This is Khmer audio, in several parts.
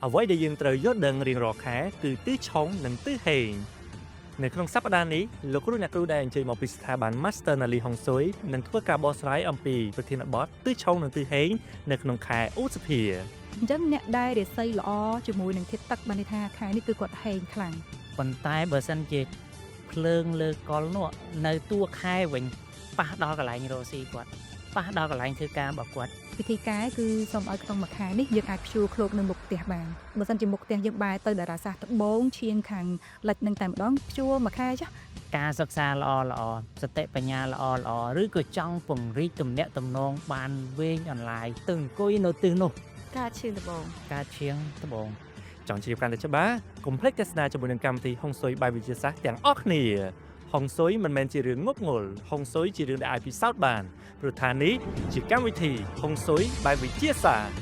អ្វីដែលយើងត្រូវយល់ដឹងរៀងរាល់ខែគឺទិសឆុងនិងទិសហេងនៅក្នុងសប្តាហ៍នេះលោកគ្រូអ្នកគ្រូដែលអញ្ជើញមកពីស្ថាប័ន Master Nali Hong Sui នឹងធ្វើការបកស្រាយអំពីប្រធានបទទិសឆុងនិងទិសហេងនៅក្នុងខែឧសភា អញ្ចឹងអ្នកដែលរាសីល្អជាមួយនឹងធាតុទឹកបានន័យថាខែនេះគឺគាត់ហេងខ្លាំង ប៉ុន្តែបើសិនជាភ្លើងលើកលនោះនៅតួខែវិញប៉ះដល់កន្លែងរកស៊ីគាត់ប៉ះដល់កន្លែងធ្វើការរបស់គាត់ វិធីកែគឺសូមឲ្យក្នុងមួយខែនេះយើងអាចព្យួរឃ្លោកនៅមុខផ្ទះបានបើសិនជាមុខផ្ទះយើងបែរទៅតារាសាស្ត្រត្បូងឈៀងខាងលិចនឹងតែម្ដងព្យួរមួយខែចាស់ ការសិក្សាល្អល្អសតិបញ្ញាល្អល្អឬក៏ចង់ពង្រីកទំនាក់ទំនងបានវែងអន្លាយទៅអង្គុយនៅទិសនោះ ការឈៀងត្បូង ការឈៀងត្បូង ចង់ជ្រាបកាន់តែច្បាស់កុំភ្លេចទស្សនាជាមួយនឹងកម្មវិធីហុងស៊ុយបែបវិទ្យាសាស្ត្រទាំងអស់គ្នាហុងស៊ុយមិនមែនជារឿងងប់ងល់ហុងស៊ុយជារឿងដែលអាចពិសោធន៍បានព្រោះថានេះជាកម្មវិធីហុងស៊ុយបែបវិទ្យាសាស្ត្រ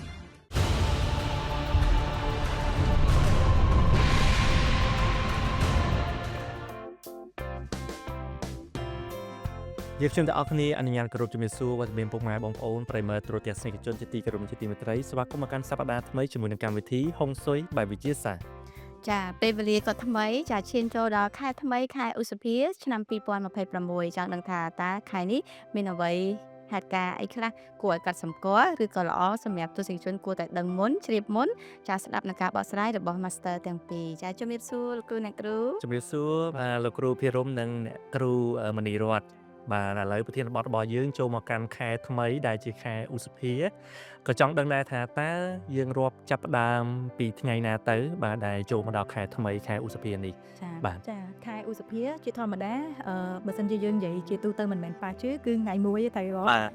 យើងខ្ញុំទាំងអស់គ្នាអនុញ្ញាតគោរពជំរាបសួរវត្តមានពុកម៉ែបងប្អូនប្រិយមិត្តទូរទស្សនិកជនជាទីគោរពជាទីមេត្រីស្វាគមន៍មកកាន់សប្តាហ៍ថ្មីជាមួយនឹងកម្មវិធីហុងស៊ុយបែបវិទ្យាសាស្ត្រ ចាពេលវេលាក៏ថ្មីចាឈានចូលដល់ខែថ្មីខែឧសភាឆ្នាំ2026ចង់ដឹងថាតើខែនេះមានអ្វីហេតុការណ៍អីខ្លះគួរឲ្យកត់សម្គាល់ឬក៏ល្អសម្រាប់ទស្សនិកជនគួរតែដឹងមុនជ្រាបមុនចាស្ដាប់នឹងការបកស្រាយរបស់ Master ទាំងពីរចាជំរាបសួរលោកគ្រូអ្នកគ្រូ ជំរាបសួរបាទលោកគ្រូភិរមនិងអ្នកគ្រូមនីរតន៍បាទឥឡូវប្រធានបទរបស់យើងចូលមកកាន់ខែថ្មីដែលជាខែឧសភាក៏ចង់ដឹងដែរថាតើយើងរាប់ចាប់ផ្ដើមពីថ្ងៃណាទៅ បាទដែលចូលមកដល់ខែថ្មីខែឧសភានេះ ចា បាទ ចាខែឧសភាជាធម្មតាបើសិនជាយើងនិយាយជាទូទៅមិនមែនប៉ាជឺគឺថ្ងៃមួយទេតែបង បាទ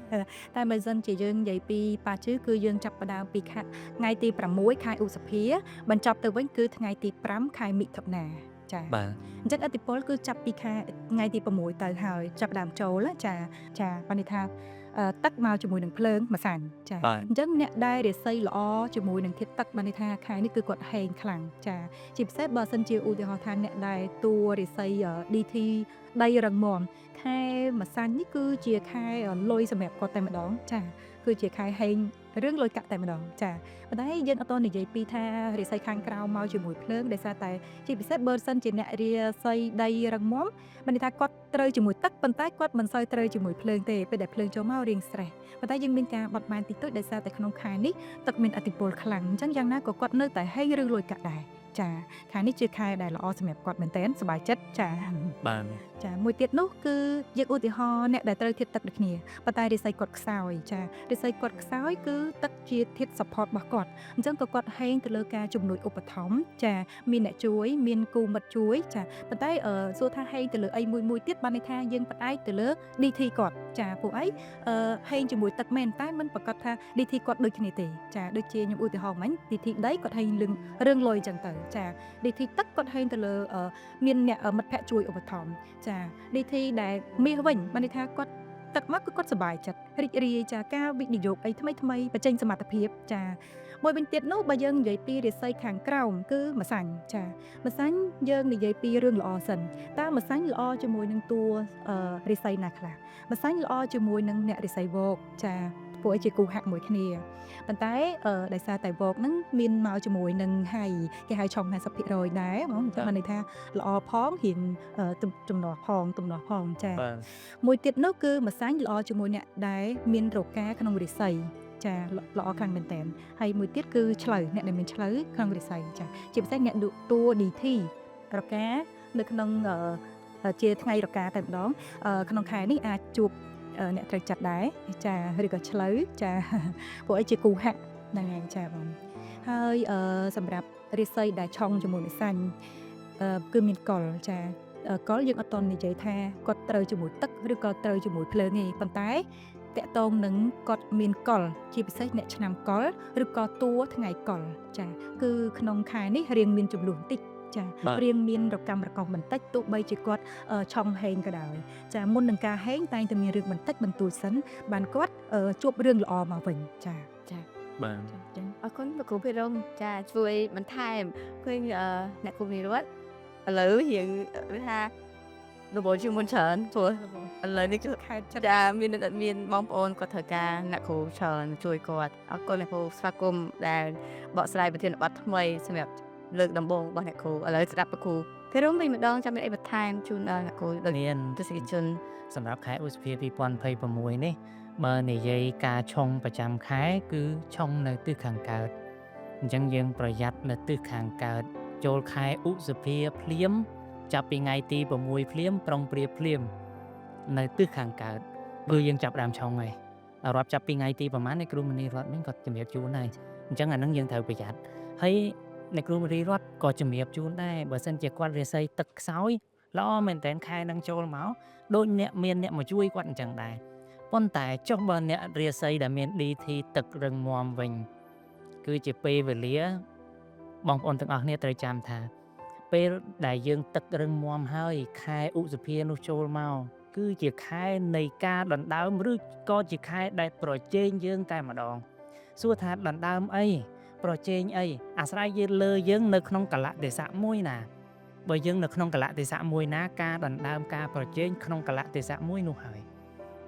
តែបើសិនជាយើងនិយាយពីប៉ាជឺគឺយើងចាប់ផ្ដើមពីខែថ្ងៃទី6ខែឧសភាបញ្ចប់ទៅវិញគឺថ្ងៃទី5ខែមិថុនាចា បាទ អញ្ចឹងឥទ្ធិពលគឺចាប់ពីខែថ្ងៃទី6ទៅហើយចាប់ផ្ដើមចូលណាចាចាបានន័យថាទឹកមកជាមួយនឹងភ្លើងម្សាញ់ចា បាទ អញ្ចឹងអ្នកដែលរាសីល្អជាមួយនឹងធាតុទឹកបានន័យថាខែនេះគឺគាត់ហេងខ្លាំងចាជាពិសេសបើសិនជាឧទាហរណ៍ថាអ្នកដែលតួរាសីDT ដីរឹងមាំខែម្សាញ់នេះគឺជាខែលុយសម្រាប់គាត់តែម្ដងចាគឺជាខែហេងរឿងលុយកាក់តែម្ដងចាប៉ុន្តែយើងអត់តនិយាយពីថារាសីខាងក្រៅមកជាមួយភ្លើងដោយសារតែ ជាពិសេសបើសិនជាអ្នករាសីដីរឹងមាំមានន័យថាគាត់ត្រូវជាមួយទឹកប៉ុន្តែគាត់មិនសូវត្រូវជាមួយភ្លើងទេពេលដែលភ្លើងចូលមករៀង stress ប៉ុន្តែយើងមានការបត់បែនតិចតួចដោយសារតែក្នុងខែនេះទឹកមានឥទ្ធិពលខ្លាំងអញ្ចឹងយ៉ាងណាក៏គាត់នៅតែហេងរឿងលុយកាក់ដែរចាខែនេះជាខែដែលល្អសម្រាប់គាត់មែនទែនសប្បាយចិត្តចា បាទ ចាមួយទៀតនោះគឺយើងឧទាហរណ៍អ្នកដែលត្រូវធាតុទឹកដូចគ្នាប៉ុន្តែរាសីគាត់ខ្សោយចារាសីគាត់ខ្សោយគឺទឹកជាធាតុ support របស់គាត់អញ្ចឹងក៏គាត់ហេងទៅលើការជំនួយឧបត្ថម្ភចាមានអ្នកជួយមានគូមិត្តជួយចាប៉ុន្តែសួរថាហេងទៅលើអីមួយមួយទៀតបានន័យថាយើងផ្អែកទៅលើ DT គាត់ចាពួកអីហេងជាមួយទឹកមែនតែមិនប្រកាសថា DT គាត់ដូចគ្នាទេចាដូចជាខ្ញុំឧទាហរណ៍មិញ DT ដីគាត់ហេងរឿងរឿងលុយអញ្ចឹងទៅចា DT ទឹកគាត់ហេងទៅលើមានអ្នកមិត្តភ័ក្តិជួយឧបត្ថម្ភចា DT ដែលមាសវិញបានន័យថាគាត់ទឹកមកគឺគាត់សប្បាយចិត្តរីករាយចាការវិនិយោគអីថ្មីថ្មីបញ្ចេញសមត្ថភាពចាមួយវិញទៀតនោះបើយើងនិយាយពីរាសីខាងក្រោមគឺម្សាញ់ចាម្សាញ់យើងនិយាយពីរឿងល្អសិនតើម្សាញ់ល្អជាមួយនឹងតួរាសីណាខ្លះម្សាញ់ល្អជាមួយនឹងអ្នករាសីវកចាពួកឯងជាគូហាក់មួយគ្នាប៉ុន្តែដោយសារតែវកហ្នឹងមានមកជាមួយនឹងហៃគេហៅឆុង50%ដែរហ្មងបានន័យថាល្អផងរៀងចំណោះផងទំនាស់ផងចា បាទ មួយទៀតនោះគឺម្សាញ់ល្អជាមួយអ្នកដែលមានរកាក្នុងរាសីចាល្អខ្លាំងមែនតើហើយមួយទៀតគឺឆ្លូវអ្នកដែលមានឆ្លូវក្នុងរាសីចាជាពិសេសអ្នកលក់តួ DT រកានៅក្នុងជាថ្ងៃរកាតែម្ដងក្នុងខែនេះអាចជួបអ្នកត្រូវចាត់ដែរចាឬក៏ឆ្លូវចាពួកឯងជាគូហាក់ហ្នឹងហើយចាបងហើយសម្រាប់រាសីដែលឆុងជាមួយម្សាញ់គឺមានកុលចាកុលយើងអត់តន់និយាយថាគាត់ត្រូវជាមួយទឹកឬក៏ត្រូវជាមួយភ្លើងទេប៉ុន្តែតកតងនឹងគាត់មានកុលជាពិសេសអ្នកឆ្នាំកុលឬក៏តួថ្ងៃកុលចាគឺក្នុងខែនេះរៀងមានចំនួនបន្តិចចារៀងមានរកម្មរកុសបន្តិចទោះបីជាគាត់ឆុងហេងក៏ដោយចាមុននឹងការហេងតែងតែមានរឿងបន្តិចបន្តួចសិនបានគាត់ជួបរឿងល្អមកវិញចា ចា បាទ ចាអរគុណលោកគ្រូភិរមចាជួយបន្ថែមឃើញអ្នកគ្រូនិរតឥឡូវរៀងថា រវល់ជាងមុនច្រើនព្រោះឥឡូវនេះគឺ ខេត្តចិត្ត ចាមានមានបងប្អូនគាត់ត្រូវការអ្នកគ្រូច្រើនជួយគាត់អរគុណអ្នកគ្រូស្វាគមន៍ដែលបកស្រាយប្រធានបទថ្មីសម្រាប់លើកដំបូងរបស់អ្នកគ្រូឥឡូវស្ដាប់លោកគ្រូពេលរួមវិញម្ដងចាំមានអីបន្ថែមជូនដល់អ្នកគ្រូដល់ មាន ទស្សនិកជន សម្រាប់ខែឧសភា2026នេះបើនិយាយការឆុងប្រចាំខែគឺឆុងនៅទិសខាងកើតអញ្ចឹងយើងប្រយ័ត្ននៅទិសខាងកើតចូលខែឧសភាភ្លាមចាប់ពីថ្ងៃទី6ភ្លាមប្រុងព្រាបភ្លាមនៅទិសខាងកើតគឺយើងចាប់ផ្ដើមឆុងហើយរាប់ចាប់ពីថ្ងៃទីប្រហែលនេះគ្រូមនីរតន៍វិញគាត់ជំរាបជូនហើយអញ្ចឹងអានឹងយើងត្រូវប្រយ័ត្នហើយអ្នកគ្រូមនីរតន៍ក៏ជំរាបជូនដែរបើសិនជាគាត់រាសីទឹកខ្សោយល្អមែនតើខែនឹងចូលមក ដូចអ្នកមានអ្នកមកជួយគាត់អញ្ចឹងដែរប៉ុន្តែចុះបើអ្នករាសីដែលមាន DT ទឹករឹងមាំវិញ គឺជាពេលវេលាបងប្អូនទាំងអស់គ្នាត្រូវចាំថា ពេលដែលយើងទឹករឹងមាំហើយខែឧសភានោះចូលមកគឺជាខែនៃការដណ្ដើមឬក៏ជាខែដែលប្រជែងយើងតែម្ដងសួរថាដណ្ដើមអីប្រជែងអីអាស្រ័យយើងលើយើងនៅក្នុងកលៈទេសៈមួយណា បើយើងនៅក្នុងកលៈទេសៈមួយណាការដណ្ដើមការប្រជែងក្នុងកលៈទេសៈមួយនោះហើយ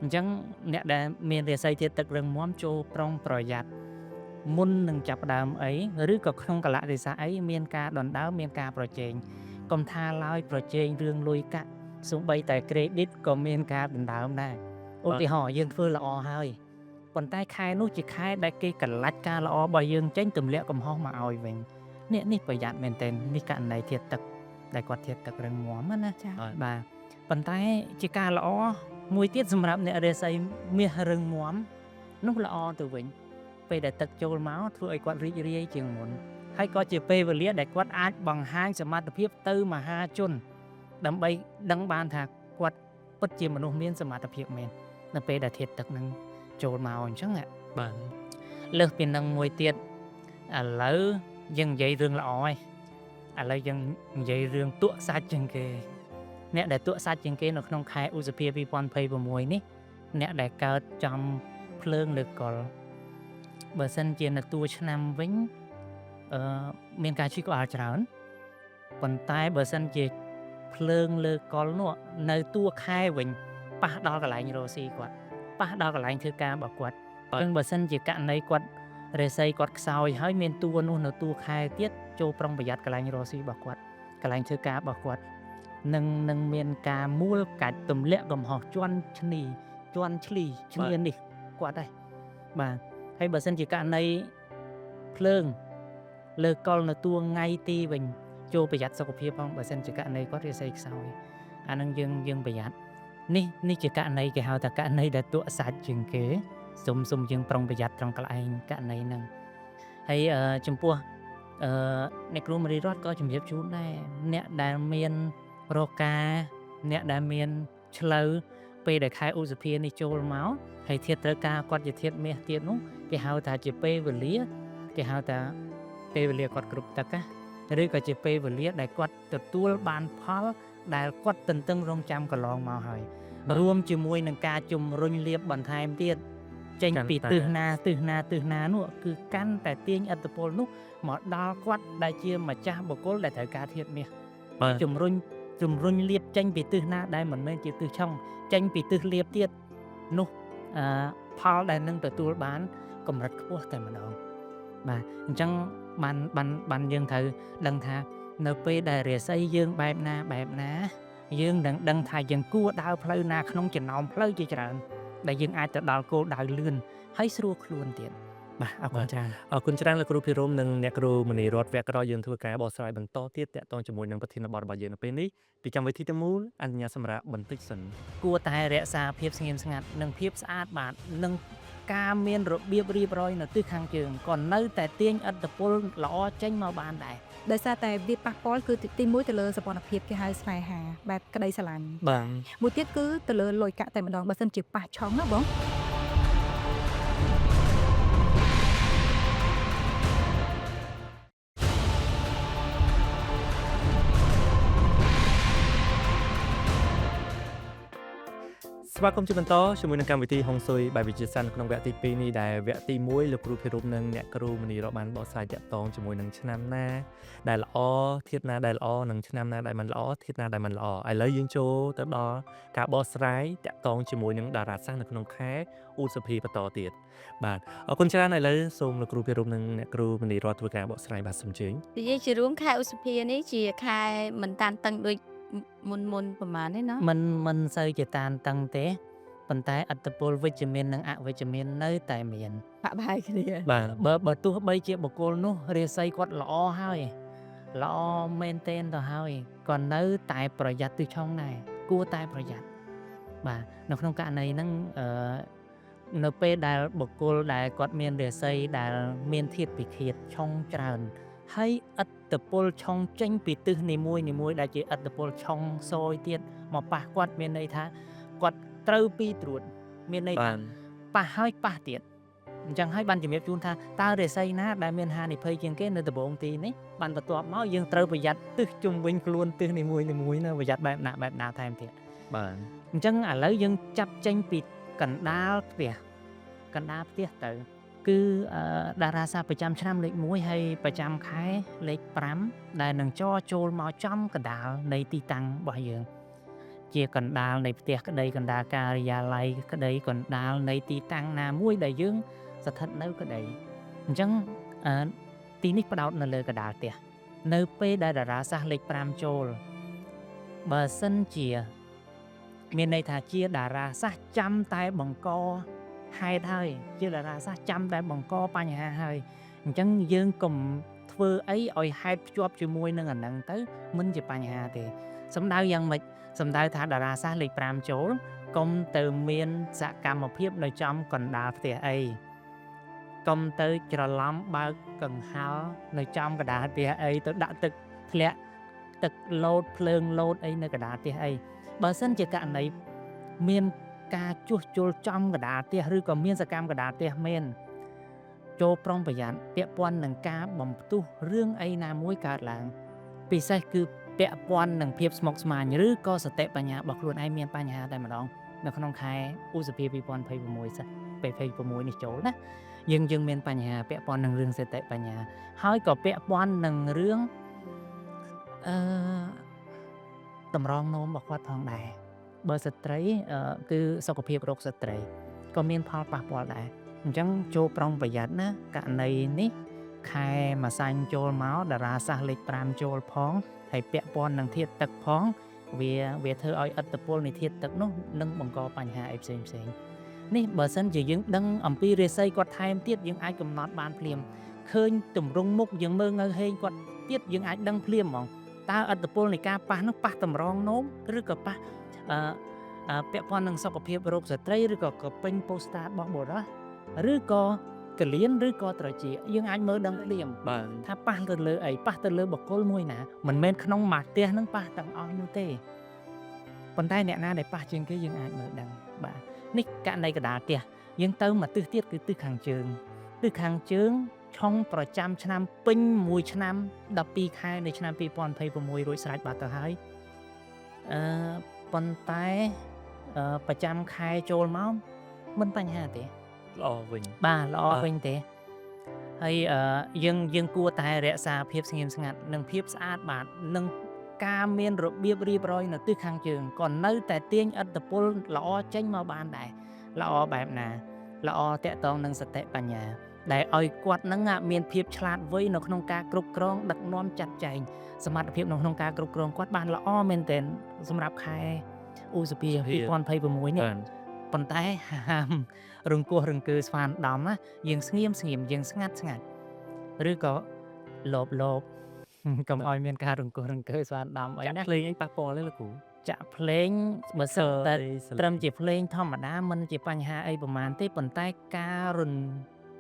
អញ្ចឹងអ្នកដែលមានរាសីធាតុទឹករឹងមាំចូលប្រុងប្រយ័ត្នមុននឹងចាប់ផ្ដើមអីឬក៏ក្នុងកលៈទេសៈអីមានការដណ្ដើមមានការប្រជែងកុំថាឡើយប្រជែងរឿងលុយកាក់សូម្បីតែ credit ក៏មានការដណ្ដើមដែរឧទាហរណ៍យើងធ្វើល្អហើយប៉ុន្តែខែនោះជាខែដែលគេកលាច់ការល្អរបស់យើងចេញទម្លាក់កំហុសមកឲ្យវិញនេះនេះប្រយ័ត្នមែនទែននេះករណីធាតុទឹក ដែលគាត់ធាតទឹករឹងមាំណា ចា បាទប៉ុន្តែជាការល្អមួយទៀតសម្រាប់អ្នករាសីមាសរឹងមាំនោះល្អទៅវិញពេលដែលទឹកចូលមកធ្វើឲ្យគាត់រីករាយជាងមុនហើយក៏ជាពេលវេលាដែលគាត់អាចបង្ហាញសមត្ថភាពទៅមហាជន ដើម្បីដឹងបានថាគាត់ពិតជាមនុស្សមានសមត្ថភាពមែននៅពេលដែលធាតទឹកនឹងចូលមកអញ្ចឹងណា បាទ លើសពីនឹងមួយទៀតឥឡូវយើងនិយាយរឿងល្អហើយឥឡូវយើងនិយាយរឿងទក់សាច់ជាងគេអ្នកដែលទក់សាច់ជាងគេនៅក្នុងខែឧសភា2026នេះអ្នកដែលកើតចំភ្លើងលើកុលបើសិនជានៅតួឆ្នាំវិញអឺមានការឈឺក្បាលច្រើនប៉ុន្តែបើសិនជាភ្លើងលើកុលនោះនៅតួខែវិញប៉ះដល់កន្លែងរកស៊ីគាត់ប៉ះដល់កន្លែងធ្វើការរបស់គាត់ អញ្ចឹងបើសិនជាករណីគាត់រាសីគាត់ខ្សោយហើយមានតួនោះនៅតួខែទៀតចូលប្រុងប្រយ័ត្នកន្លែងរកស៊ីរបស់គាត់កន្លែងធ្វើការរបស់គាត់នឹងនឹងមានការមួលកាច់ទម្លាក់កំហុសជន់ឈ្នីជន់ឈ្លីឈ្នានេះគាត់ដែរបាទហើយបើសិនជាករណីភ្លើងលើកុលនៅតួថ្ងៃទីវិញចូលប្រយ័ត្នសុខភាពផងបើសិនជាករណីគាត់រាសីខ្សោយអានឹងយើងយើងប្រយ័ត្ននេះនេះជាករណីគេហៅថាករណីដែលទក់សាច់ជាងគេ សុំសុំយើងប្រុងប្រយ័ត្នត្រង់កន្លែងករណីហ្នឹងហើយចំពោះអឺអ្នកគ្រូមរីរតន៍ក៏ជំរាបជូនដែរអ្នកដែលមានរកាអ្នកដែលមានឆ្លូវពេលដែលខែឧសភានេះចូលមកហើយធាតុត្រូវការគាត់ជាធាតុមាសទៀតនោះគេហៅថាជាពេលវេលាគេហៅថាពេលវេលាគាត់គ្រប់ទឹកណាឬក៏ជាពេលវេលាដែលគាត់ទទួលបានផលដែលគាត់ទន្ទឹងរង់ចាំកន្លងមកហើយរួមជាមួយនឹងការជំរុញលៀបបន្ថែមទៀតចេញពីទិសណាទិសណាទិសណានោះគឺកាន់តែទាញឥទ្ធិពលនោះមកដល់គាត់ដែលជាម្ចាស់បុគ្គលដែលត្រូវការធាតុមាស បាទ ជំរុញជំរុញលៀបចេញពីទិសណាដែលមិនមែនជាទិសឆុងចេញពីទិសលៀបទៀតនោះអឺផលដែលនឹងទទួលបានកម្រិតខ្ពស់តែម្ដងបាទអញ្ចឹងបានបានបានយើងត្រូវដឹងថានៅពេលដែលរាសីយើងបែបណាបែបណា យើងនឹងដឹងថាយើងគួរដើរផ្លូវណាក្នុងចំណោមផ្លូវជាច្រើនដែលយើងអាចទៅដល់គោលដៅលឿនហើយស្រួលខ្លួនទៀតបាទអរគុណច្រើន អរគុណច្រើនលោកគ្រូភិរមនិងអ្នកគ្រូមនីរតន៍វគ្គក្រោយយើងធ្វើការបកស្រាយបន្តទៀតតាក់ទងជាមួយនឹងប្រធានបទរបស់យើងនៅពេលនេះពីកម្មវិធីទាំងមូលអនុញ្ញាតសម្រាប់បន្តិចសិន គួរតែរក្សាភាពស្ងៀមស្ងាត់និងភាពស្អាតបាតនិងការមានរបៀបរៀបរយនៅទិសខាងជើងក៏នៅតែទាញឥទ្ធិពលល្អចេញមកបានដែរ ដោយសារតែវាប៉ះពាល់គឺទីមួយទៅលើសម្ព័ន្ធភាពគេហៅស្នេហាបែបក្តីស្រឡាញ់ បាទ មួយទៀតគឺទៅលើលុយកាក់តែម្ដងបើសិនជាប៉ះឆុងណាបង ស្វាគមន៍ជាបន្តជាមួយនឹងកម្មវិធីហុងស៊ុយបែបវិទ្យាសាស្ត្រនៅក្នុងវគ្គទី2នេះដែលវគ្គទី1លោកគ្រូភិរុមនិងអ្នកគ្រូមនីរបានបកស្រាយតាក់ទងជាមួយនឹងឆ្នាំណាដែលល្អធាតុណាដែលល្អនិងឆ្នាំណាដែលមិនល្អធាតុណាដែលមិនល្អឥឡូវយើងចូលទៅដល់ការបកស្រាយតាក់ទងជាមួយនឹងតារាសាស្ត្រនៅក្នុងខែឧសភាបន្តទៀតបាទអរគុណច្រើនឥឡូវសូមលោកគ្រូភិរុមនិងអ្នកគ្រូមនីរតធ្វើការបកស្រាយបាទសូមអញ្ជើញ និយាយជារួមខែឧសភានេះជាខែមិនតានតឹងដូចមុនមុនប្រហែលទេណា មិនមិនសូវជាតានតឹងទេប៉ុន្តែអត្តពលវិជ្ជមាននិងអវិជ្ជមាននៅតែមាន បាក់បែកគ្នា បាទ បើទោះបីជាបុគ្គលនោះរាសីគាត់ល្អហើយល្អមែនទែនទៅហើយក៏នៅតែប្រយ័ត្នទិសឆុងដែរគួរតែប្រយ័ត្នបាទនៅក្នុងករណីហ្នឹងអឺនៅពេលដែលបុគ្គលដែលគាត់មានរាសីដែលមានធាតុពិឃាតឆុងច្រើនហើយឥទ្ធិពលឆុងចេញពីទិសនីមួយនីមួយដែលជាឥទ្ធិពលឆុងសយទៀតមកប៉ះគាត់មានន័យថាគាត់ត្រូវពីរត្រួតមានន័យ បាទ ប៉ះហើយប៉ះទៀតអញ្ចឹងហើយបានជំរាបជូនថាតើរាសីណាដែលមានហានិភ័យជាងគេនៅដំបូងទីនេះបានបន្ទាប់មកយើងត្រូវប្រយ័ត្នទិសជុំវិញខ្លួនទិសនីមួយនីមួយណាប្រយ័ត្នបែបណាបែបណាថែមទៀត បាទ អញ្ចឹងឥឡូវយើងចាប់ចេញពីកណ្ដាលផ្ទះកណ្ដាលផ្ទះទៅគឺតារាសាស្ត្រប្រចាំឆ្នាំលេខ1ហើយប្រចាំខែលេខ5ដែលនឹងចរចូលមកចំកណ្ដាលនៃទីតាំងរបស់យើង ជាកណ្ដាលនៃផ្ទះក្តីកណ្ដាលការិយាល័យក្តីកណ្ដាលនៃទីតាំងណាមួយដែលយើងស្ថិតនៅក្តីអញ្ចឹងអឺទីនេះផ្ដោតនៅលើកណ្ដាលផ្ទះនៅពេលដែលតារាសាស្ត្រលេខ5ចូលបើសិនជា មានន័យថាជាតារាសាស្ត្រចាំតែបង្កហេតុហើយជាតារាសាស្ត្រចាំតែបង្កបញ្ហាហើយអញ្ចឹងយើងកុំធ្វើអីឲ្យហេតុភ្ជាប់ជាមួយនឹងអាហ្នឹងទៅមិនជាបញ្ហាទេសំដៅយ៉ាងម៉េច សំដៅថាតារាសាស្ត្រលេខ5ចូលកុំទៅមានសកម្មភាពនៅចំកណ្ដាលផ្ទះអីកុំទៅច្រឡំបើកកង្ហាល់នៅចំកណ្ដាលផ្ទះអីទៅដាក់ទឹកធ្លាក់ទឹកលោតភ្លើងលោតអីនៅកណ្ដាលផ្ទះអីបើសិនជាករណីមានការជួសជុលចំកណ្ដាលផ្ទះឬក៏មានសកម្មកណ្ដាលផ្ទះមែនចូលប្រុងប្រយ័ត្នពាក់ព័ន្ធនឹងការបំផ្ទុះរឿងអីណាមួយកើតឡើងពិសេសគឺ ពាក់ព័ន្ធនឹងភាពស្មុគស្មាញឬក៏សតិបញ្ញារបស់ខ្លួនឯងមានបញ្ហាតែម្ដងនៅក្នុងខែឧសភា2026សិនពេល26នេះចូលណាយើងយើងមានបញ្ហាពាក់ព័ន្ធនឹងរឿងសតិបញ្ញាហើយក៏ពាក់ព័ន្ធនឹងរឿងអឺតម្រងនោមរបស់គាត់ផងដែរបើស្ត្រីគឺសុខភាពរោគស្ត្រីក៏មានផលប៉ះពាល់ដែរអញ្ចឹងចូលប្រុងប្រយ័ត្នណាករណីនេះខែម្សាញ់ចូលមកតារាសាស្ត្រលេខ5ចូលផង ហើយពាក់ព័ន្ធនឹងធាតុទឹកផងវាធ្វើឲ្យឥទ្ធិពលនៃធាតុទឹកនោះនឹងបង្កបញ្ហាអីផ្សេងផ្សេងនេះបើសិនជាយើងដឹងអំពីរាសីគាត់ថែមទៀតយើងអាចកំណត់បានភ្លាមឃើញទម្រង់មុខយើងមើលងើហេងគាត់ទៀតយើងអាចដឹងភ្លាមហ្មងតើឥទ្ធិពលនៃការប៉ះនោះប៉ះតម្រងនោមឬក៏ប៉ះអឺពាក់ព័ន្ធនឹងសុខភាពរោគស្ត្រីឬក៏កពេញពោស្តារបស់បុរសឬក៏កលៀនឬក៏ត្រចៀកយើងអាចមើលដឹងភ្លាម បាទ ថាប៉ះទៅលើអីប៉ះទៅលើបុគ្គលមួយណាមិនមែនក្នុងមួយផ្ទះហ្នឹងប៉ះទាំងអស់នោះទេប៉ុន្តែអ្នកណាដែលប៉ះជាងគេយើងអាចមើលដឹងបាទនេះករណីកណ្ដាលផ្ទះយើងទៅមកទិសទៀតគឺទិសខាងជើងទិសខាងជើងឆុងប្រចាំឆ្នាំពេញមួយឆ្នាំ12ខែនៃឆ្នាំ2026រួចស្រេចបាត់ទៅហើយអឺប៉ុន្តែប្រចាំខែចូលមកមិនបញ្ហាទេ ល្អវិញ បាទល្អវិញទេហើយយើងគួរតែរក្សាភាពស្ងៀមស្ងាត់និងភាពស្អាតបាតនិងការមានរបៀបរៀបរយនៅទិសខាងជើងក៏នៅតែទាញឥទ្ធិពលល្អចេញមកបានដែរល្អបែបណាល្អតាក់ទងនឹងសតិបញ្ញាដែលឲ្យគាត់នឹងមានភាពឆ្លាតវៃនៅក្នុងការគ្រប់គ្រងដឹកនាំចាត់ចែងសមត្ថភាពនៅក្នុងការគ្រប់គ្រងគាត់បានល្អមែនទែនសម្រាប់ខែឧសភា2026នេះ បាទ ប៉ុន្តែហាមរង្គោះរង្គើស្វានដំណាយើងស្ងៀមស្ងៀមយើងស្ងាត់ស្ងាត់ឬក៏លោបលោបកុំឲ្យមានការរង្គោះរង្គើស្វានដំអី ចាក់ ណា ភ្លេងអីប៉ះពាល់ទេលោកគ្រូ ចាក់ភ្លេងបើសិនតែត្រឹមជាភ្លេងធម្មតាមិនជាបញ្ហាអីប្រហែលទេប៉ុន្តែការរន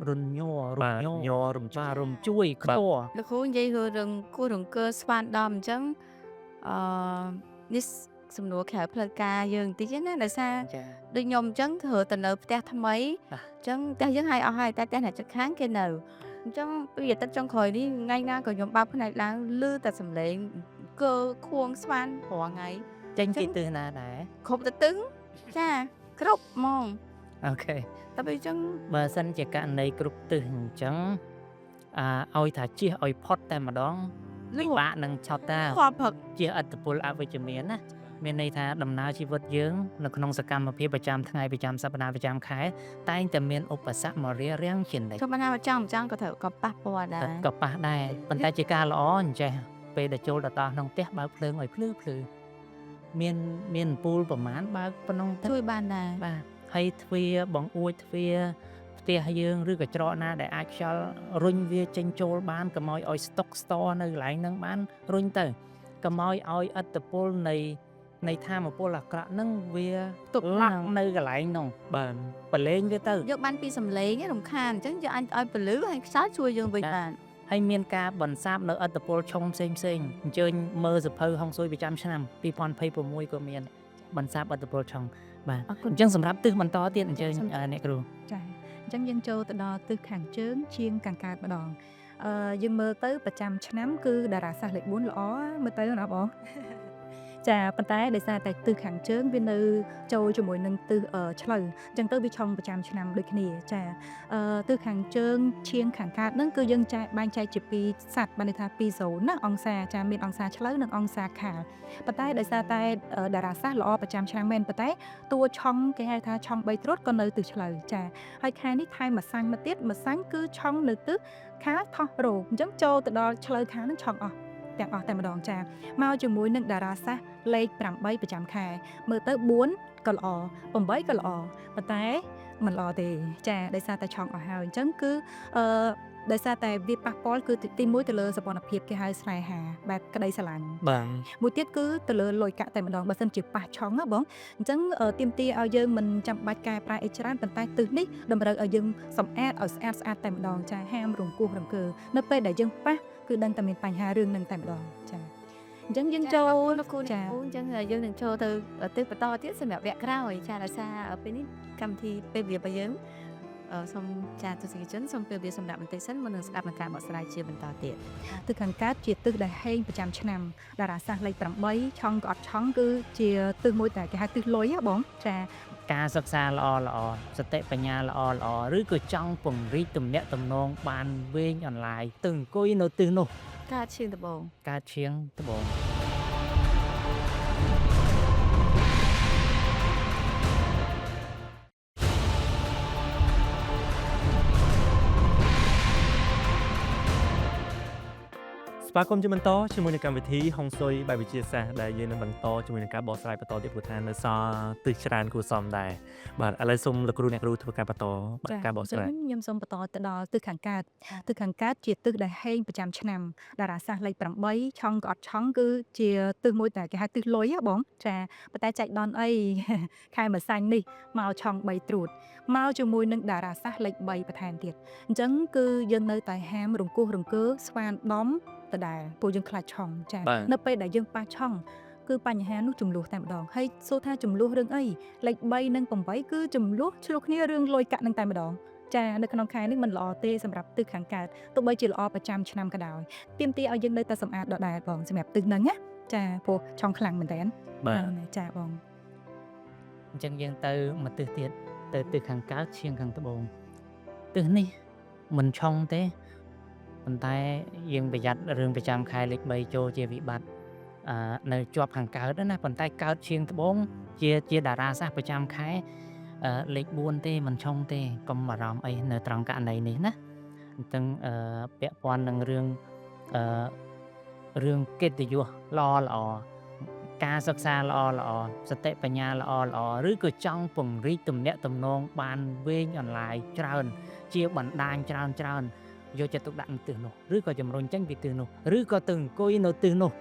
រញ័ររ បាទ ញ័រ ញ័ររំ បាទរំជួយខ្ទរ លោកគ្រូនិយាយរឿងគោះរង្គើស្វានដំអញ្ចឹងអឺនេះសំណួរក្រៅផ្លូវការយើងបន្តិចណាដោយសារ ចា ដូចខ្ញុំអញ្ចឹងធ្វើទៅនៅផ្ទះថ្មី បាទ អញ្ចឹងផ្ទះយើងហើយអស់ហើយតែផ្ទះអ្នកជិតខាងគេនៅអញ្ចឹងពីអាទិត្យចុងក្រោយនេះថ្ងៃណាក៏ខ្ញុំបើកភ្នែកឡើងឮតែសំឡេងកើខួងស្វានរាល់ថ្ងៃ ចេញពីទិសណាដែរ គ្រប់ទៅទឹងចា គ្រប់ហ្មង OK តែពេលអញ្ចឹង បើសិនជាករណីគ្រប់ទិសអញ្ចឹងអាឲ្យថាជៀសឲ្យផុតតែម្ដងពិបាកនឹងឆត់តា ខប់ផឹក ជាឥទ្ធិពលអវិជ្ជមានណាមានន័យថាដំណើរជីវិតយើងនៅក្នុងសកម្មភាពប្រចាំថ្ងៃប្រចាំសប្តាហ៍ប្រចាំខែតែងតែមានឧបសគ្គមករារាំងជានិច្ច ធម្មតាចង់មិនចង់ក៏ត្រូវក៏ប៉ះពាល់ដែរ ក៏ប៉ះដែរប៉ុន្តែជាការល្អអញ្ចេះពេលដែលចូលដល់ក្នុងផ្ទះបើកភ្លើងឲ្យភ្លឺភ្លឺមានមានអំពូលប្រមាណបើកប៉ុណ្ណឹងទៅ ជួយបានដែរ បាទហើយទ្វារបង្អួចទ្វារផ្ទះយើងឬក៏ច្រកណាដែលអាចខ្យល់រុញវាចេញចូលបានកុំឲ្យឲ្យស្តុកស្តនៅកន្លែងហ្នឹងបានរុញទៅកុំឲ្យឲ្យឥទ្ធិពលនៃធម៌ពលអាក្រក់ហ្នឹងវា ទប់ លាក់ ឡើង នៅកន្លែងហ្នឹង បាទ ប្រឡែងវាទៅ យកបានពីសំឡេងឯងរំខានអញ្ចឹងយើងអាចឲ្យពលឺហើយខ្យល់ជួយយើងវិញបាន ហើយមានការបន្សាបនៅឥទ្ធិពលឆុងផ្សេងផ្សេងៗអញ្ជើញមើលសភៅហុងស៊ុយប្រចាំឆ្នាំ2026ក៏មានបន្សាបឥទ្ធិពលឆុងបាទ អរគុណ អញ្ចឹងសម្រាប់ទិសបន្តទៀតអញ្ជើញអ្នកគ្រូ ចាអញ្ចឹងយើងចូលទៅដល់ទិសខាងជើងជាងខាងកើតម្ដងអឺយើងមើលទៅប្រចាំឆ្នាំគឺតារាសាស្ត្រលេខ4ល្អមើលទៅណាបង ចាប៉ុន្តែដោយសារតែទិសខាងជើងវានៅចូលជាមួយនឹងទិសឆ្លូវអញ្ចឹងទៅវាឆុងប្រចាំឆ្នាំដូចគ្នាចាទិសខាងជើងឈៀងខាងកើតហ្នឹងគឺយើងចែកបែងចែកជាពីរសត្វបានន័យថាពីរសូនណាអង្សាចាមានអង្សាឆ្លូវនិងអង្សាខាលប៉ុន្តែដោយសារតែតារាសាស្ត្រល្អប្រចាំឆ្នាំមែនប៉ុន្តែតួឆុងគេហៅថាឆុង3ត្រុតក៏នៅទិសឆ្លូវចាហើយខែនេះថែមម្សាញ់មកទៀតម្សាញ់គឺឆុងនៅទិសខាលថោះរោអញ្ចឹងចូលទៅដល់ឆ្លូវខាលហ្នឹងឆុងអស់ទាំងអស់តែម្ដងចាមកជាមួយនឹងតារាសាស្ត្រលេខ8ប្រចាំខែមើលទៅ4ក៏ល្អ8ក៏ល្អប៉ុន្តែមិនល្អទេចាដោយសារតែឆុងអស់ហើយអញ្ចឹងគឺអឺដោយសារតែវាប៉ះពាល់គឺទី1ទៅលើសម្ព័ន្ធភាពគេហៅស្នេហាបែបក្តីស្រឡាញ់ បាទ មួយទៀតគឺទៅលើលុយកាក់តែម្ដងបើសិនជាប៉ះឆុងណាបងអញ្ចឹងទាមទារឲ្យយើងមិនចាំបាច់កែប្រែអីច្រើនប៉ុន្តែទិសនេះតម្រូវឲ្យយើងសម្អាតឲ្យស្អាតស្អាតតែម្ដងចាហាមរង្គោះរង្គើនៅពេលដែលយើងប៉ះគឺដឹងតែមានបញ្ហារឿងនឹងតែម្ដងចាអញ្ចឹងយើងចូល លោកគ្រូ ចា អ្នកគ្រូអញ្ចឹងយើងនឹងចូលទៅទិសបន្តទៀតសម្រាប់វគ្គក្រោយចាដោយសារពេលនេះកម្មវិធីពេលវេលារបស់យើងសូមចាទស្សនិកជនសូមពេលវេលាសម្រាប់បន្តិចសិនមុននឹងស្ដាប់នឹងការបកស្រាយជាបន្តទៀត ទិសខាងកើតជាទិសដែលហេងប្រចាំឆ្នាំតារាសាស្ត្រលេខ8ឆុងក៏អត់ឆុងគឺជាទិសមួយដែលគេហៅទិសលុយហ៎បងចា ការសិក្សាល្អល្អសតិបញ្ញាល្អល្អឬក៏ចង់ពង្រីកទំនាក់ទំនងបានវែងអន្លាយទៅអង្គុយនៅទិសនោះ ការឈៀងដំបង កើតឈៀងត្បូង ស្វាគមន៍ជាបន្តជាមួយនឹងកម្មវិធីហុងស៊ុយបែបវិទ្យាសាស្ត្រដែលយើងនឹងបន្តជាមួយនឹងការបកស្រាយបន្តទៀតព្រោះថានៅសល់ទិសច្រើនគួរសមដែរបាទឥឡូវសូមលោកគ្រូអ្នកគ្រូធ្វើការបន្ត ចា ការបកស្រាយ ខ្ញុំសូមបន្តទៅដល់ទិសខាងកើតទិសខាងកើតជាទិសដែលហេងប្រចាំឆ្នាំតារាសាស្ត្រលេខ8ឆុងក៏អត់ឆុងគឺជាទិសមួយដែលគេហៅទិសលុយហ៎បងចាប៉ុន្តែចែកដនអី ខែម្សាញ់នេះមកឆុង3ត្រួតមកជាមួយនឹងតារាសាស្ត្រលេខ3បន្ថែមទៀតអញ្ចឹងគឺយើងនៅតែហាមរង្គោះរង្គើស្វានដំដដែលពួកយើងខ្លាចឆុងចា បាទ នៅពេលដែលយើងប៉ះឆុងគឺបញ្ហានោះចំនួនតែម្ដងហើយសួរថាចំនួនរឿងអីលេខ3និង8គឺចំនួនឆ្លោះគ្នារឿងលុយកាក់នឹងតែម្ដងចានៅក្នុងខែនេះមិនល្អទេសម្រាប់ទិសខាងកើតទោះបីជាល្អប្រចាំឆ្នាំក៏ដោយទាមទារឲ្យយើងនៅតែសម្អាតដដែលបងសម្រាប់ទិសហ្នឹងណាចាព្រោះឆុងខ្លាំងមែនតើ បាទ ចាបង អញ្ចឹងយើងទៅមកទិសទៀតទៅទិសខាងកើតឈៀងខាងត្បូងទិសនេះមិនឆុងទេប៉ុន្តែយើងប្រយ័ត្នរឿងប្រចាំខែលេខ3ចូលជាវិបត្តិអឺនៅជាប់ខាងកើតណាប៉ុន្តែកើតឈៀងត្បូងជាតារាសាស្ត្រប្រចាំខែលេខ4ទេមិនឆុងទេកុំបារម្ភអីនៅត្រង់ករណីនេះណាអញ្ចឹងពាក់ព័ន្ធនឹងរឿងរឿងកិត្តិយសល្អល្អការសិក្សាល្អល្អសតិបញ្ញាល្អល្អឬក៏ចង់ពង្រីកទំនាក់ទំនងបានវែងអន្លាយច្រើន ជាបណ្ដាញច្រើនច្រើនយកចិត្តទុកដាក់នៅទិសនោះឬក៏ជំរុញចេញពីទិសនោះឬក៏ទៅអង្គុយនៅទិសនោះ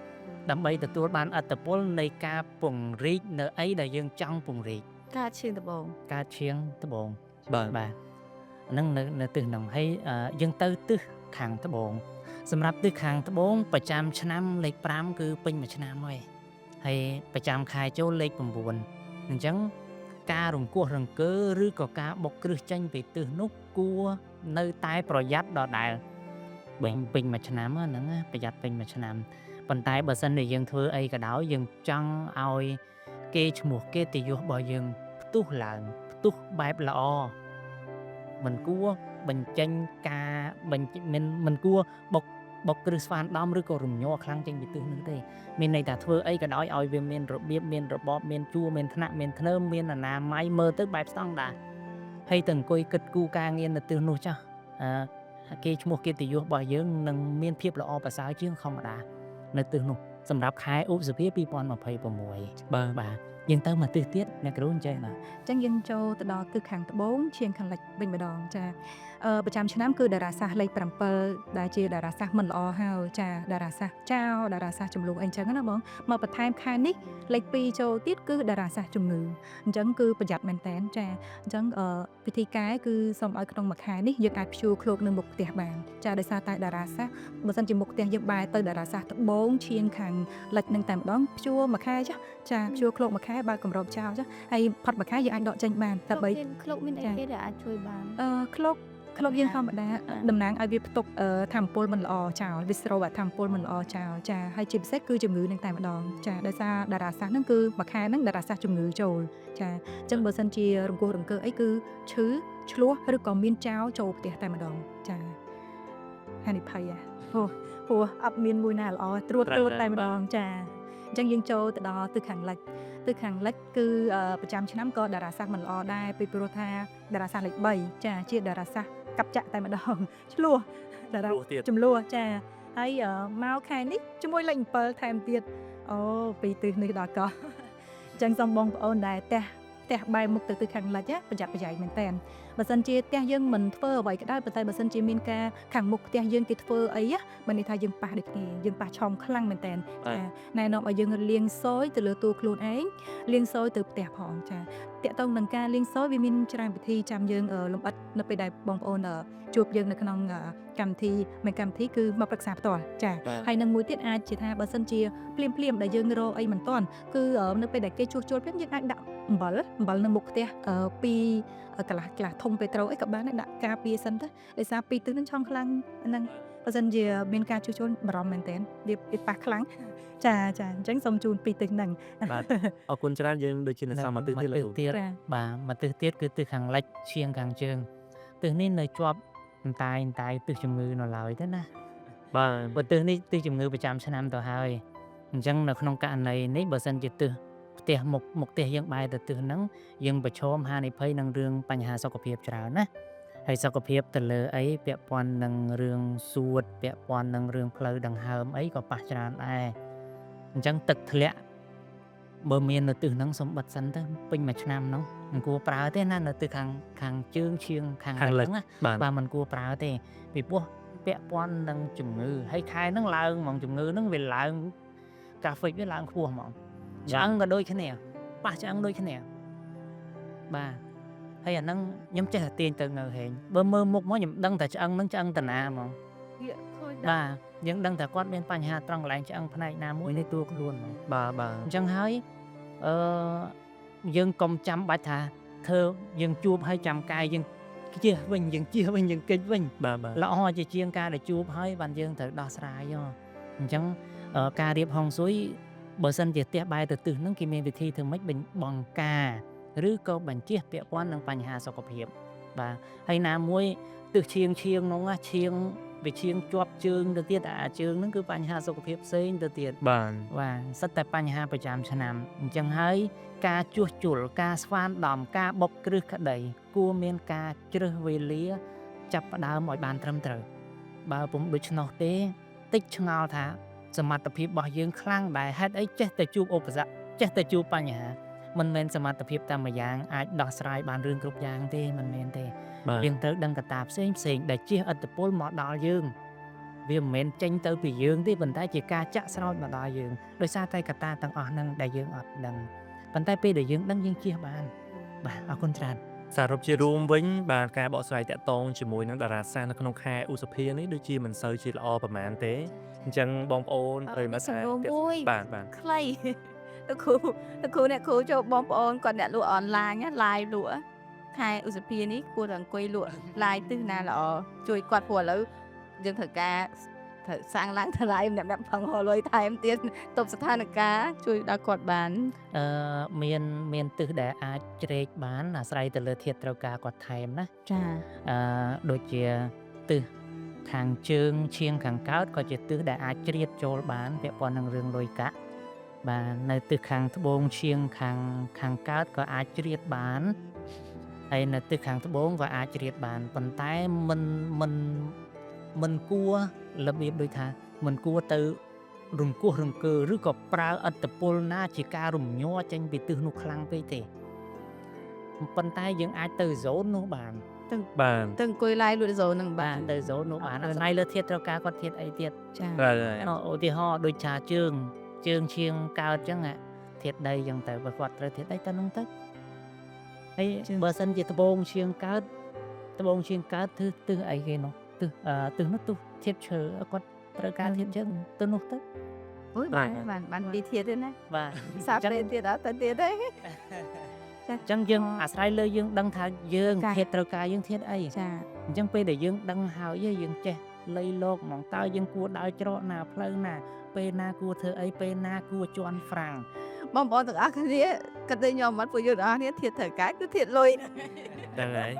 ដើម្បីទទួលបានឥទ្ធិពលនៃការពង្រីកនៅអីដែលយើងចង់ពង្រីក ការឈៀងដំបង ការឈៀងត្បូង បាទ បាទហ្នឹងនៅទិសហ្នឹងហើយយើងទៅទិសខាងត្បូងសម្រាប់ទិសខាងត្បូងប្រចាំឆ្នាំលេខ5គឺពេញមួយឆ្នាំហើយហើយប្រចាំខែចូលលេខ9អញ្ចឹងការរង្គោះរង្គើឬក៏ការបុកគ្រឹះចេញពីទិសនោះគួរនៅតែប្រយ័ត្នដដែលបែងពេញមួយឆ្នាំហ្នឹងណាប្រយ័ត្នពេញមួយឆ្នាំប៉ុន្តែបើសិនជាយើងធ្វើអីក៏ដោយយើងចង់ឲ្យគេឈ្មោះគេត្តិយសរបស់យើងផ្ទុ ទុះឡើងផ្ទុះបែបល្អមិនគួរបញ្ចេញការបញ្ចេញមិនមិនគួរបុកបុកគ្រឹះស្វានដំឬក៏រំញ័រខ្លាំងចេញពីទិសនោះទេមានន័យថាធ្វើអីក៏ដោយឲ្យវាមានរបៀបមានរបបមានជួរមានថ្នាក់មានធ្នើមមានអនាម័យមើលទៅបែបស្តង់ដារហើយទៅអង្គុយគិតគូរការងារនៅទិសនោះចាស់អឺគេឈ្មោះកិត្តិយសរបស់យើងនឹងមានភាពល្អប្រសើរជាងធម្មតានៅទិសនោះសម្រាប់ខែឧសភា2026 បាទ បាទយើងទៅមកទិសទៀតអ្នកគ្រូអញ្ចឹងបាទ អញ្ចឹងយើងចូលទៅដល់ទិសខាងត្បូងឈៀងខាងលិចវិញម្ដងចាប្រចាំឆ្នាំគឺតារាសាស្ត្រលេខ7ដែលជាតារាសាស្ត្រមិនល្អហើយចាតារាសាស្ត្រចោលតារាសាស្ត្រចំនួនអីចឹងណាបងមកបន្ថែមខែនេះលេខ2ចូលទៀតគឺតារាសាស្ត្រជំងឺអញ្ចឹងគឺប្រយ័ត្នមែនតែនចាអញ្ចឹងពិធីកែគឺសូមឲ្យក្នុងមួយខែនេះយើងអាចព្យួរឃ្លោកនៅមុខផ្ទះបានចាដោយសារតែតារាសាស្ត្របើសិនជាមុខផ្ទះយើងបែរទៅតារាសាស្ត្រត្បូងឈៀងខាងលិចនឹងតែម្ដងព្យួរមួយខែចាចាព្យួរឃ្លោកមួយខែបើកម្របចោលចាហើយផុតមួយខែយើងអាចដកចេញបានតែបី ឃ្លោកមានអី ចា គេដែលអាចជួយបាន ឃ្លោកឃ្លោកយើងធម្មតាតំណាងឲ្យវាផ្ទុកធម្មពលមិនល្អចោលវាស្រូបអាធម្មពលមិនល្អចោលចាហើយជាពិសេសគឺជំងឺនឹងតែម្ដងចាដោយសារតារាសាស្ត្រហ្នឹងគឺមួយខែហ្នឹងតារាសាស្ត្រជំងឺចូលចាអញ្ចឹងបើសិនជារង្គោះរង្គើអីគឺឈឺឆ្លោះឬក៏មានចោលចូលផ្ទះតែម្ដងចាហានិភ័យហ៎ព្រោះអត់មានមួយណាល្អត្រួតត្រួតតែម្ដងចាអញ្ចឹងយើងចូលទៅដល់ទិសខាងលិចទិសខាងលិចគឺប្រចាំឆ្នាំក៏តារាសាស្ត្រមិនល្អដែរពីព្រោះថាតារាសាស្ត្រលេខ3ចាជាតារាសាស្ត្រកាប់ចាក់តែម្ដងឆ្លោះតារា រស់ទៀត ចំនួនចាហើយមកខែនេះជាមួយលេខ7ថែមទៀតអូពីទិសនេះដល់កោះអញ្ចឹងសូមបងប្អូនដែលផ្ទះផ្ទះបែរមុខទៅទិសខាងលិចណាប្រយ័ត្នប្រយែងមែនតើបើសិនជាផ្ទះយើងមិនធ្វើអ្វីក៏ដោយប៉ុន្តែបើសិនជាមានការខាងមុខផ្ទះយើងគេធ្វើអីណាមានន័យថាយើងប៉ះដូចគ្នាយើងប៉ះឆោមខ្លាំងមែនតើចាណែនាំឲ្យយើងលាងសយទៅលើតួខ្លួនឯងលាងសយទៅផ្ទះផងចាតាក់ទងនឹងការលាងសយវាមានច្រើនវិធីចាំយើងលម្អិតនៅពេលដែលបងប្អូនជួបយើងនៅក្នុងកម្មវិធីមិនកម្មវិធីគឺមកប្រឹក្សាផ្ទាល់ចា បាទ ហើយនឹងមួយទៀតអាចជាថាបើសិនជាភ្លាមភ្លាមៗដែលយើងរកអីមិនទាន់គឺនៅពេលដែលគេជួសជុលភ្លាមយើងអាចដាក់អំបិលអំបិលនៅមុខផ្ទះពីកន្លះកន្លះធុងពេត្រូអីក៏បានដែរដាក់ការពារសិនទៅដោយសារពីរទិសហ្នឹងឆោងខ្លាំងហ្នឹងបើសិនជាមានការជួសជុលបារម្ភមែនទែនវាវាប៉ះខ្លាំងចាចាអញ្ចឹងសូមជូនពីរទិសហ្នឹង បាទអរគុណច្រើនយើងដូចជានៅសល់មកទិសទៀតលោកគ្រូ ទៀត ចា បាទមកទិសទៀតគឺទិសខាងលិចឈៀងខាងជើងទិសនេះនៅជាប់អន្តាយអន្តាយទិសជំងឺនៅឡើយទេណា បាទ បើទិសនេះទិសជំងឺប្រចាំឆ្នាំទៅហើយអញ្ចឹងនៅក្នុងករណីនេះបើសិនជាទិសផ្ទះមុខមុខផ្ទះយើងបែរទៅទិសហ្នឹងយើងប្រឈមហានិភ័យនឹងរឿងបញ្ហាសុខភាពច្រើនណាហើយសុខភាពទៅលើអីពាក់ព័ន្ធនឹងរឿងសួតពាក់ព័ន្ធនឹងរឿងផ្លូវដង្ហើមអីក៏ប៉ះច្រើនដែរអញ្ចឹងទឹកធ្លាក់បើមាននៅទិសហ្នឹងសូមបិទសិនទៅពេញមួយឆ្នាំហ្នឹងមិនគួរប្រើទេណានៅទិសខាងខាងជើងឈៀងខាង ខាងលិច ហ្នឹងណា បាទ បាទមិនគួរប្រើទេពីព្រោះពាក់ព័ន្ធនឹងជំងឺហើយខែហ្នឹងឡើងហ្មងជំងឺហ្នឹងវាឡើងក្រាហ្វិកវាឡើងខ្ពស់ហ្មងឆ្អឹងក៏ដូចគ្នាប៉ះឆ្អឹងដូចគ្នាបាទហើយអាហ្នឹងខ្ញុំចេះតែទាញទៅងើហេងបើមើលមុខមកខ្ញុំដឹងតែឆ្អឹងហ្នឹងឆ្អឹងតាណាហ្មង ឃើញ បាទយើងដឹងតែគាត់មានបញ្ហាត្រង់កន្លែងឆ្អឹងផ្នែកណាមួយនៃតួខ្លួនហ្មង បាទបាទ អញ្ចឹងហើយអឺយើងកុំចាំបាច់ថាធ្វើយើងជួបហើយចាំកាយយើងជៀសវិញយើងជៀសវិញយើងគេចវិញ បាទបាទ ល្អជាជាងការដែលជួបហើយបានយើងត្រូវដោះស្រាយហ៎អញ្ចឹងការរៀបហុងស៊ុយបើសិនជាផ្ទះបែរទៅទិសហ្នឹងគេមានវិធីធ្វើម៉េចបង្ការឬក៏បញ្ជៀសពាក់ព័ន្ធនឹងបញ្ហាសុខភាពបាទហើយណាមួយទិសឈៀងឈៀងហ្នឹងណាឈៀងវាឈៀងជាប់ជើងទៅទៀតអាជើងហ្នឹងគឺបញ្ហាសុខភាពផ្សេងទៅទៀត បាទ បាទសិតតែបញ្ហាប្រចាំឆ្នាំអញ្ចឹងហើយការជួសជុលការស្វានដំការបុកគ្រឹះក្តីគួរមានការជ្រើសវេលាចាប់ផ្ដើមឲ្យបានត្រឹមត្រូវបើពុំដូច្នោះទេតិចឆ្ងល់ថាសមត្ថភាពរបស់យើងខ្លាំងដែរហេតុអីចេះតែជួបឧបសគ្គចេះតែជួបបញ្ហាមិនមែនសមត្ថភាពតែម្យ៉ាងអាចដោះស្រាយបានរឿងគ្រប់យ៉ាងទេមិនមែនទេ បាទ យើងត្រូវដឹងកត្តាផ្សេងផ្សេងដែលជះឥទ្ធិពលមកដល់យើងវាមិនមែនចេញទៅពីយើងទេប៉ុន្តែជាការចាក់ស្រោចមកដល់យើងដោយសារតែកត្តាទាំងអស់ហ្នឹងដែលយើងអត់ដឹងប៉ុន្តែពេលដែលយើងដឹងយើងជៀសបានបាទអរគុណច្រើន សរុបជារួមវិញបាទការបកស្រាយតាក់ទងជាមួយនឹងតារាសាស្ត្រនៅក្នុងខែឧសភានេះដូចជាមិនសូវជាល្អប្រហែលទេអញ្ចឹងបងប្អូនប្រិយមិត្ត សំណួរមួយ បាទបាទ ខ្លី លោកគ្រូលោកគ្រូអ្នកគ្រូចូលបងប្អូនគាត់អ្នកលក់អនឡាញណា live លក់ខែឧសភានេះគួរតែអង្គុយលក់ live ទិសណាល្អជួយគាត់ព្រោះឥឡូវយើងត្រូវការ ត្រូវសាងឡើងថ្លៃម្នាក់ៗផឹងហលុយថែមទៀតទប់ស្ថានភាពជួយដល់គាត់បាន អឺមានមានទិសដែលអាចជ្រែកបានអាស្រ័យទៅលើធាតុត្រូវការគាត់ថែមណា ចា អឺដូចជាទិសខាងជើងឈៀងខាងកើតក៏ជាទិសដែលអាចជ្រៀតចូលបានពាក់ព័ន្ធនឹងរឿងលុយកាក់បាទនៅទិសខាងត្បូងឈៀងខាងកើតក៏អាចជ្រៀតបានហើយនៅទិសខាងត្បូងក៏អាចជ្រៀតបានប៉ុន្តែមិនមិនមិនគួររបៀបដូចថាមិនគួរទៅរង្គោះរង្គើឬក៏ប្រើឥទ្ធិពលណាជាការរំញ័រចេញពីទិសនោះខ្លាំងពេកទេប៉ុន្តែយើងអាចទៅ zone នោះបាន បាទ ទៅអង្គុយឡាយលក់ zone នឹងបាន ទៅ zone នោះបានអាស្រ័យលើធាតុត្រូវការគាត់ធាតុអីទៀត ចា បាទហើយ ឧទាហរណ៍ដូចថាជើងជើងឈៀងកើតចឹងអាធាតុដីចឹងទៅបើគាត់ត្រូវធាតុដីទៅនោះទៅហើយបើសិនជាត្បូងឈៀងកើតត្បូងឈៀងកើតទិសទិសអីគេនោះទិសអឺទិសនោះទិសធាតុឈើគាត់ត្រូវការធាតុឈើទៅនោះទៅ អូយបានបានបានពីធាតុទេណា បាទ សាប់ទេទៀតអត់ទៅទៀតទេ អញ្ចឹងយើងអាស្រ័យលើយើងដឹងថាយើងធាតុត្រូវការយើងធាតុអី ចា អញ្ចឹងពេលដែលយើងដឹងហើយយើងចេះលៃលោកហ្មងតើយើងគួរដើរច្រកណាផ្លូវណាពេលណាគួរធ្វើអីពេលណាគួរជន់ហ្វ្រាំង បងប្អូនទាំងអស់គ្នាគិតទៅខ្ញុំអត់ពួកយើងទាំងអស់គ្នាធាតុត្រូវការគឺធាតុលុយ ហ្នឹងហើយ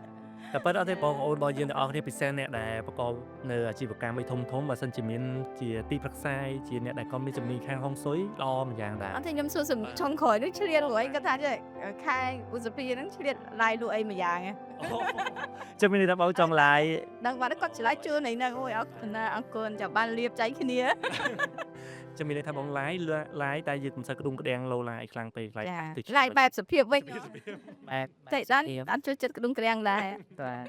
តែប៉ុន្តែអត់ទេបងប្អូនរបស់យើងទាំងអស់គ្នាពិសេសអ្នកដែលប្រកបនៅអាជីវកម្មអីធំធំបើសិនជាមានជាទីប្រឹក្សាជាអ្នកដែលគាត់មានជំនាញខាងហុងស៊ុយល្អម្យ៉ាងដែរ អត់ទេខ្ញុំសួរសំឆុងក្រោយនេះឆ្លៀតរួយគាត់ថាចេះខែឧសភាហ្នឹងឆ្លៀតឡាយលក់អីមួយយ៉ាងហ៎ ចាំមានន័យថាបងចង់ live ដឹងបាត់គាត់ឆ្លើយជឿនៃហ្នឹងអូយអរគុណណាអរគុណចាំបានលៀបចៃគ្នា ចាំមានន័យថាបង live live តែយើងមិនសូវក្ដុងក្ដាំងលោឡាអីខ្លាំងពេក live ចា តិច ឡាយបែបសុភាពវិញ បែប តែដល់អត់ចូលចិត្តក្ដុងក្រាំងដែរ បាទ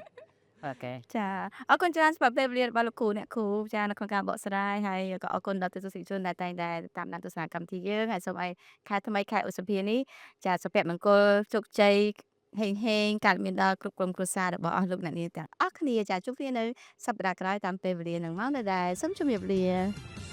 OK ចាអរគុណច្រើនសម្រាប់ពេលវេលារបស់លោកគ្រូអ្នកគ្រូចានៅក្នុងការបកស្រាយហើយក៏អរគុណដល់ទស្សនិកជនដែលតែងតែតាមដានទស្សនាកម្មវិធីយើងហើយសូមឲ្យខែថ្មីខែឧសភានេះចាសុភមង្គលជោគជ័យហេងហេងកើតមានដល់គ្រប់ក្រុមគ្រួសាររបស់អស់លោកអ្នកនាងទាំងអស់គ្នាចាជួបគ្នានៅសប្តាហ៍ក្រោយតាមពេលវេលានឹងមកនៅដែរសូមជម្រាបលា។